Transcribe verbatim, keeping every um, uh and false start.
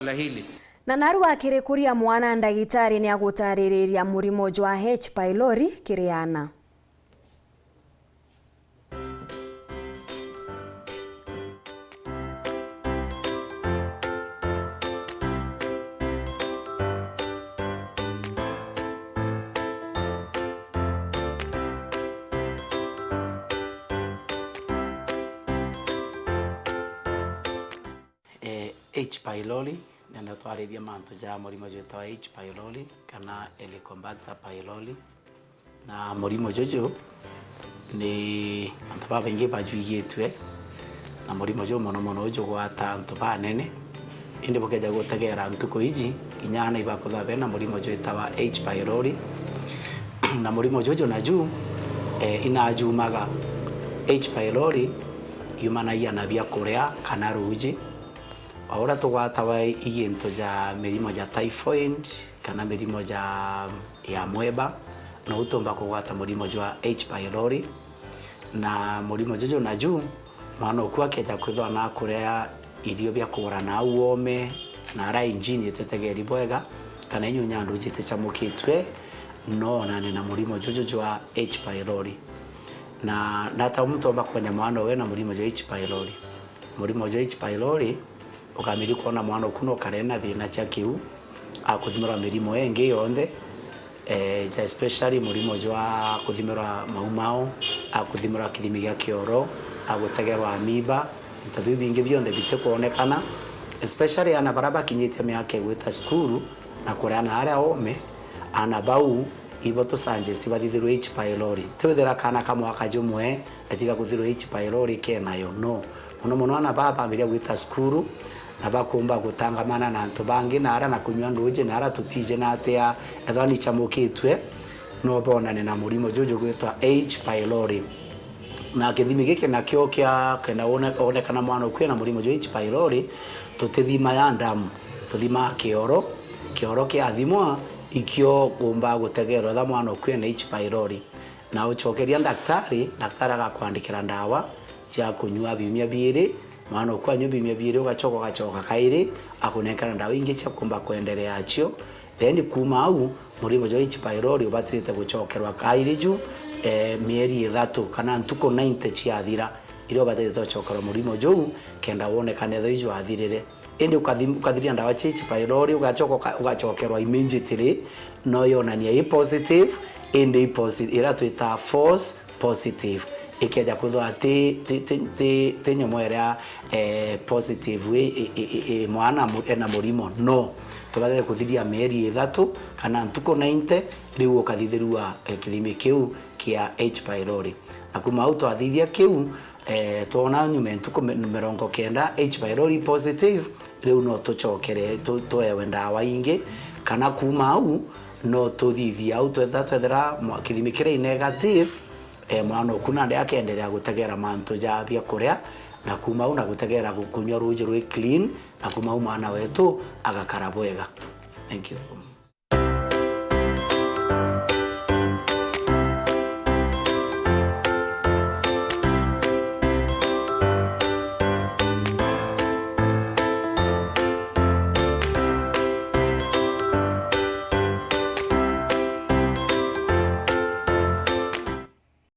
Dahili. Na narua akirikuria mwana, ndagitari ni agutaririria murimo jwa H. pylori kiri ana. Eh, H. pylori, nenda twaririe mantu ja murimo jwitawa H. pylori kana Helicobacter pylori. Na murimo juju ni antu babaingi bajwigitue, na murimo juju mono mono jugwata antu banene. Indi bukeja gutegera ntuku iji, kinya ana ibakwithwa bena murimo jwitawa H. pylori. Na murimo juju naju, eh, inajumaga. H. pylori yumanagia na biakuria kana ruuji. O uria tugwatawa i gintu ja mirimo ja typhoid kana mirimo ja, ya mweba, nou tuumba kugwata murimo jwa H. pylori. Na murimo juju naju, mwana uku akeja kwithwa na akuria irio bia kugura na au oome, na ara injini ititegeri bwega, kana inyunya nduuji iticamukitue, no onane na murimo juju jwa H. pylori. Na nata muntu omba kwenya mwana uwe na murimo jwa H. pylori? Murimo jwa H. pylori, ukamiri kwona mwana uku no kare na thina cia kiu, akuthimirwa mirimo ingi yonthe, eh, ja especially murimo jwa kuthimirwa maumao, akuthimirwa kithimi gia kioro, agutegerwa amiba, into biu bingi bionthe bitikwonekana, especially ana baria bakinyitie miaka igwita cukuru na kuria na aria oome, ana bau ibo tu suggest bathithirwe H. pylori. Ti withira kana ka mwaka jumwe gatiga kuthirwa H. pylori kenayo, no. Mono mono ana baa bambiria gwita cukuru, na bakumba gutangamana na antu bangi, na ara na kunyua nduuji, na ara tutiji na atia, ethwa ni icamukitue, no bonane na murimo juju gwitwa H. pylori. Na kithimi giki nakio kia kenda wone-, wonekana mwana uku ena murimo jwa H. pylori, tutithimaa ndamu, tuthimaa kioro. Kioro kiathimwa, ikio kumba gutegerwa etha mwana uku ena H. pylori. Na ucokeria ndaktari, ndaktari agakwandikira ndawa cia kunyua biumia biiri. Mwana uku anyua biumia biiri, ugacoka, ugacoka kairi, akunenkana ndawa ingi cia kumba kwenderea acio. Then kuuma au, murimo jwa H. pylori ubatirite gucokerwa kairi ju, eh, mieri ithatu kana ntuku ninety ciathira, iria ubatirite gucokerwa murimo juu, kenda wonekane etha iju athirire. Indi ukathi-, ukathiria ndawa cia H. pylori, ugacoka uka-, ugacokerwa immediately, no yonania i positive, indi i posi-, iria twitaa false positive. Ikeja kwithwa ti, ti, ti, ti, ti nyomo iria, eh, positive i, i, i, i, mwana mu-, ena murimo, no. Tubatete kuthiria mieri ithatu kana ntuku ninety, riu ukathithirua, eh, kithimi kiu kia H. pylori. Na kuuma au twathithia kiu, eh, twona nyuma ya ntuku mi-, mirongo kenda H. pylori positive, riu no tucokere tu-, tuewe ndawa ingi, kana kuuma au no tuthithie au twetha, twethira mwa-, kithimi kiria i negative, eh, mwana uku nandi akenderea gutegera mantu ja bia kuria, na kuuma au na gutegera gu-, kunyua ruuji rwi clean, na kuuma au mwana wetu agakara bwega. Thank you so much.